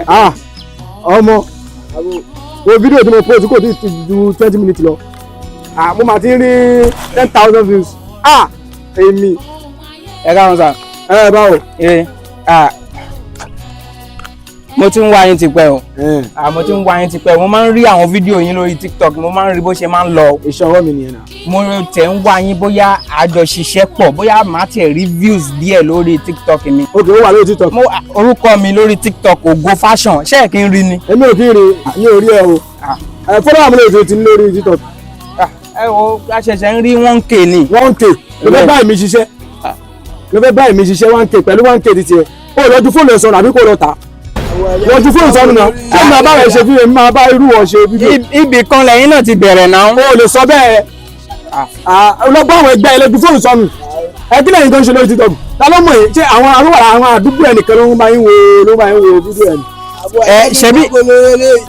Ah, ọmọ, wo fídíò tí mo post, kò tí ì ju 20 minutes lọ. Ah, mo máa ti ń rí 10,000 views. Ah, èmi. Ẹ káwọn sà. Ẹ báwo? Ẹ ah, mo ti ń wá yín tipẹ́ o. Ah, mo ti ń wá yín tipẹ́. Mo máa ń rí àwọn fídíò yín lórí TikTok, mo máa ń rí bó ṣe máa ń lọ. Iṣẹ́ ọwọ́ mi nìyẹn náà. Mo tẹ̀ ń wá yín, bóyá àjọ ṣiṣẹ́ pọ̀, bóyá màá tiẹ̀ rí views díẹ̀ lórí TikTok mi. Ok, ó wà lórí TikTok? Mo orúkọ mi lórí TikTok, Ògo Fashion. Ṣé ẹ̀ kí n rí ni? Èmi ò kí ń rí ní orí ẹ o. Ẹ fọlọ́ àmì lè ti ní lórí TikTok? Ah, ẹ wo, a ṣẹ̀ṣẹ̀ ń rí 1K ni. 1K ló fẹ́ báyìí mi ṣiṣẹ́, ló fẹ́ báyìí mi ṣiṣẹ́? 1K pẹ̀lú 1K ti tiẹ̀, ó lọ ju fóònù ẹ̀ sọnù àbí kó lọ tà? Lọ ju fóònù sọnù náà. Ṣé mi máa bá rẹ̀ ṣe fídíò? Mi máa bá irú wọn ṣe fídíò? Ibì kan lẹ́yìn náà ti bẹ̀rẹ̀ náà. O lè sọ bẹ́ẹ̀. Lọ bá àwọn ẹgbẹ́ ẹ, lọ ju fóònù sọnù. Ẹ kí lẹ́yìn tó ń ṣe lórí TikTok? Ta ló mọ̀ yín? Ṣé àwọn arúgbó, àwọn àdúgbò ẹnìkan ló máa ń wo fídíò ẹ̀ ni? Ẹ ṣebí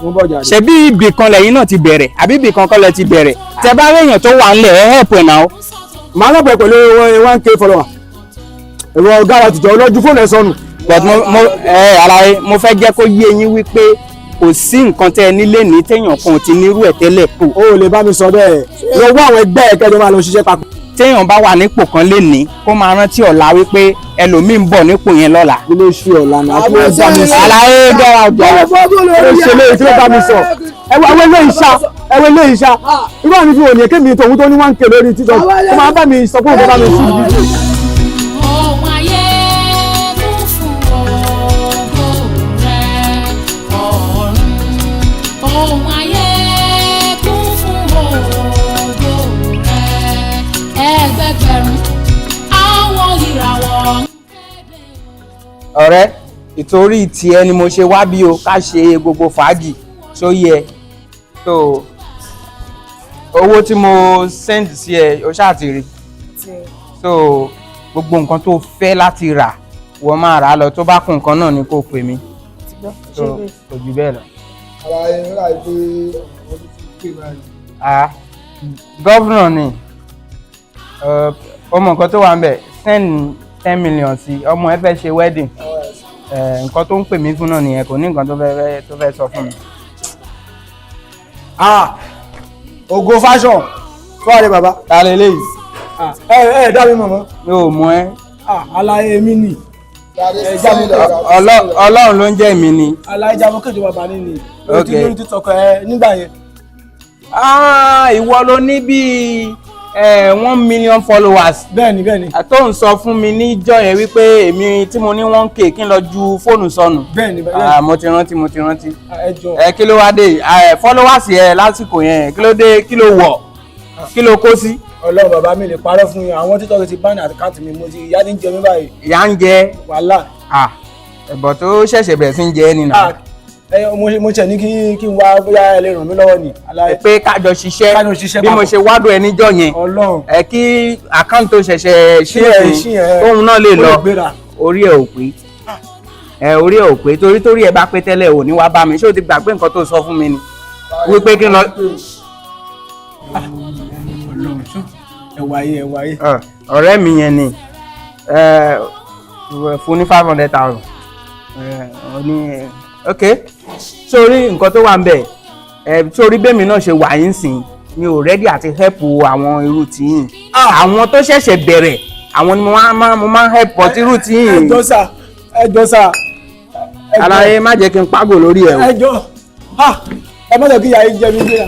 Mo bọ̀ jàre. Ṣebí ibì kan lẹ́yìn náà ti bẹ̀rẹ̀, àbí ibì kan kọ́ lẹ ti bẹ̀rẹ̀? Tẹ bá rí èèyàn tó wà ńlẹ̀, ẹ help ẹ̀ náà. Màá lọ bẹ̀ pẹ̀lú 1K follower, ẹ̀rọ ọ̀gá wa tìjọ́ lọ ju fóònù ẹ̀ sọnù. But mo ẹ ara mo fẹ́ jẹ́ kó yé yín wípé kò sí nǹkan tẹ́ ẹ nílé ní téèyàn kan ò ti nírú ẹ̀ tẹ́lẹ̀. O ò lè bá mi sọ bẹ́ẹ̀. Lọ wá àwọn ẹgbẹ́ ẹ, kẹjọ máa lọ ṣiṣẹ́ papọ̀. Téèyàn bá wà nípò kan lénìí, kó máa rántí ọ̀la wípé ẹlòmíì ń bọ̀ nípò yẹn lọ́la. Kí ló ṣe ọ̀la náà? Kí ló bá mi sọ? Àlàyé gẹ́ra ọjà. Kí ló ṣe léyìí? Kí ló bá mi sọ? Ẹwọ ẹwọ ilé ìṣá, ẹwọ ilé ìṣá. Irú àmì fi òní kémi tòun tó ní 1K lórí TikTok, ó máa bá mi sọ pé òun fẹ́ bá mi ṣú fídíò. Ohun ayé kún fún ògo rẹ̀ ọ̀run. Ohun ayé kún fún ògo rẹ̀. Ẹgbẹgbẹ̀rún àwọn ìràwọ̀ ń kéde. Ọ̀rẹ́, ìtorí tiẹ̀ ni mo ṣe wá bí o, ká ṣe gbogbo fàájì tó yẹ. So owó tí mo send sí ẹ, o ṣáà ti rí. So gbogbo nǹkan tó fẹ́ láti rà, wọ́n máa rà á lọ. Tó bá kún nǹkan náà ni kò pè mí. So kò jù bẹ́ẹ̀ lọ. Ara ẹ̀ ń rà pé ọ̀rọ̀ tó ti pè báyìí. Ah, governor ni. Ọmọ, nǹkan tó wà ń bẹ̀, send 10 million sí ọmọ ẹ, fẹ́ ṣe wedding. Nǹkan tó ń pè mí fún náà nìyẹn. Kò ní nǹkan tó fẹ́ sọ fún mi. Ah, Ògo Fashion, fún àlè bàbá. Ta lè léyìí? Ah, ẹ ẹ dá mi mọ̀ mọ́. Mi ò mọ̀ ẹ́. Ah, aláyé mi nì. Ẹ Ọlọ́run ló ń jẹ́ mi ni. Aláyé jábọ́ kéjọ bàbá ní ni lórí lórí TikTok ẹ nígbà yẹn. Ah, ìwọ ló ní bíi 1 million followers? Bẹ́ẹ̀ni, bẹ́ẹ̀ni. Tó ń sọ fún mi níjọ́ yẹn wípé èmi tí mo ní 1K, kí n lọ ju fóònù sọnù. Bẹ́ẹ̀ni, bẹ́ẹ̀ni. Ah, mo ti rántí, mo ti rántí. Ẹ jọ. Ẹ kí ló wá dé? Followers yẹn lásìkò yẹn, kí ló dé? Kí ló wọ̀? Kí ló kó sí? Ọlọ́run bàbá, mi lè parọ́ fún yín. Àwọn TikTok ti ban account mi. Mo ti, ìyá ti ń jẹ mí báyìí. Ìyá ń jẹ? Wàhálà. Ah, ẹ̀bọ̀ tó ṣẹ̀ṣẹ̀ bẹ̀rẹ̀ sí ń jẹ ẹ́ nìyà. Ah, ẹ mo ṣe ní kí n wá, bóyá ẹ lè ràn mí lọ́wọ́ ni, aláyé. Pé kájọ ṣiṣẹ́? Kájọ ṣiṣẹ́ Bí mo papọ̀. ṣe wádùn ẹ níjọ́ yẹn. Ọlọ́run. Ẹ kí account tó ṣẹ̀ṣẹ̀ ṣí ẹ, sí ṣí ẹ. tóun náà lè Ó lè lọ. gbéra. Orí ẹ ò pé, ẹ orí ẹ ò pé, torí ẹ bá pé tẹ́lẹ̀, ò ní wá bá mi. Ṣé o ti gbàgbé nǹkan tó sọ fún mi ni wípé kí n lọ? Ọlọ́run ṣó ẹwà yé, ẹwà yé. Ọ̀rẹ́ mi yẹn ni. Ẹ fún ní 500,000 ní. Ok, sórí nǹkan tó wà ń bẹ̀ ẹ, sórí bẹ́mi náà ṣe wà yín sìn, mi ò ready àti help àwọn irú tìyìn. Àwọn tó ṣẹ̀ṣẹ̀ bẹ̀rẹ̀, àwọn ni mo máa ń help, but irú tìyìn. Ẹ jọ sà, ẹ jọ sà. Aláyé, má jẹ́ kí n pàgò lórí ẹ̀ o. Ẹ jọ, ẹ má jẹ́ kí ìyá yín jẹ mí gbéra.